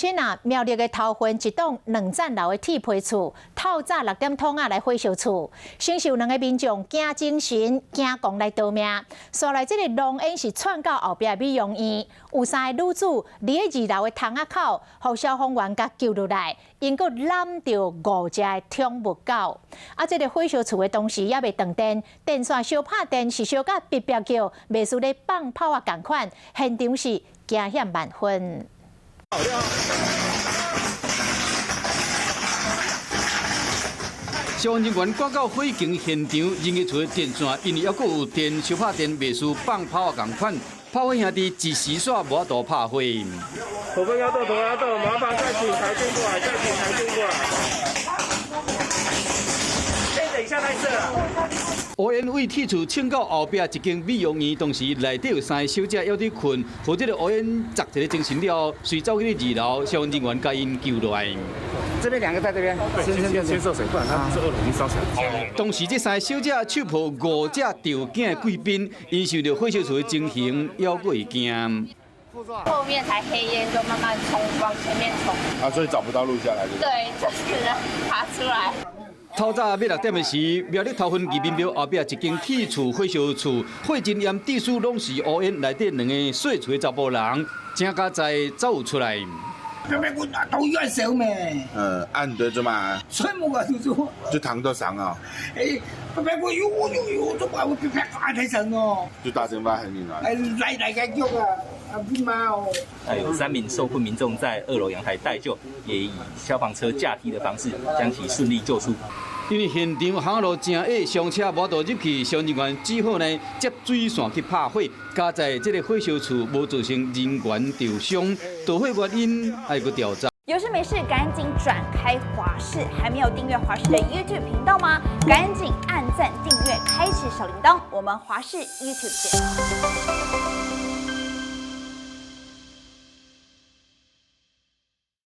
親啊，苗栗的頭份一棟兩層樓的鐵皮厝，透早6點通仔來火燒厝，承受兩个民眾驚精神驚狂來逃命。紲來這个濃煙是竄到後壁的美容院，有三个女子佇咧二樓的窗仔口，予消防員共救落來，𪜶閣攬著五隻的寵物狗。啊，這个火燒厝的當時猶未斷電，電線相拍電是燒甲煏煏叫，袂輸咧放炮仔仝款，現場是驚險萬分。消防人員趕到火警現場，認為厝的電線因為猶閣有電相拍電，袂輸放炮仔仝款，炮火兄弟一時煞無法度拍火。頭份要動，頭份要動，麻煩再請台電過來，再請台電過來。先等一下再射。烏煙對鐵厝衝到後壁一間美容院，當時內底有三个小姐猶佇睏，予這个烏煙砸一个精神了後，隨走去二樓，消防人員共𪜶救落來。這邊兩個在這邊，先先先射水，不然它這二樓已經燒起來。當時這三个小姐手抱五隻著驚的貴賓，𪜶受著火燒厝的情形，猶閣會驚。後面才黑煙就慢慢衝往前面衝。啊，所以找不到路下來。對，就是爬出來。透早欲6點的時，苗栗頭份義民廟後壁一間鐵厝火燒厝，火真炎，地處攏是烏煙，內底兩个細厝的查埔人，真佳哉走出來。都院燒咩？按對做嘛？全部啊，就就糖都傷啊！哎，別別我有有有，做嘛我別別發太聲哦！就大聲發很你哎，來來個叫啊，啊不嘛哦！有三名受困民眾在二樓陽台待救，也以消防車架梯的方式將其順利救出。因為現場巷路真狹，上車無法度入去，消防人員只好呢接水線去拍火。佳哉這个火燒厝無造成人員受傷，導火原因愛閣調查。有事沒事趕緊轉開華視，還沒有訂閱華視的 YouTube 頻道嗎？趕緊按讚訂閱，開啟小鈴鐺。我們華視 YouTube 見。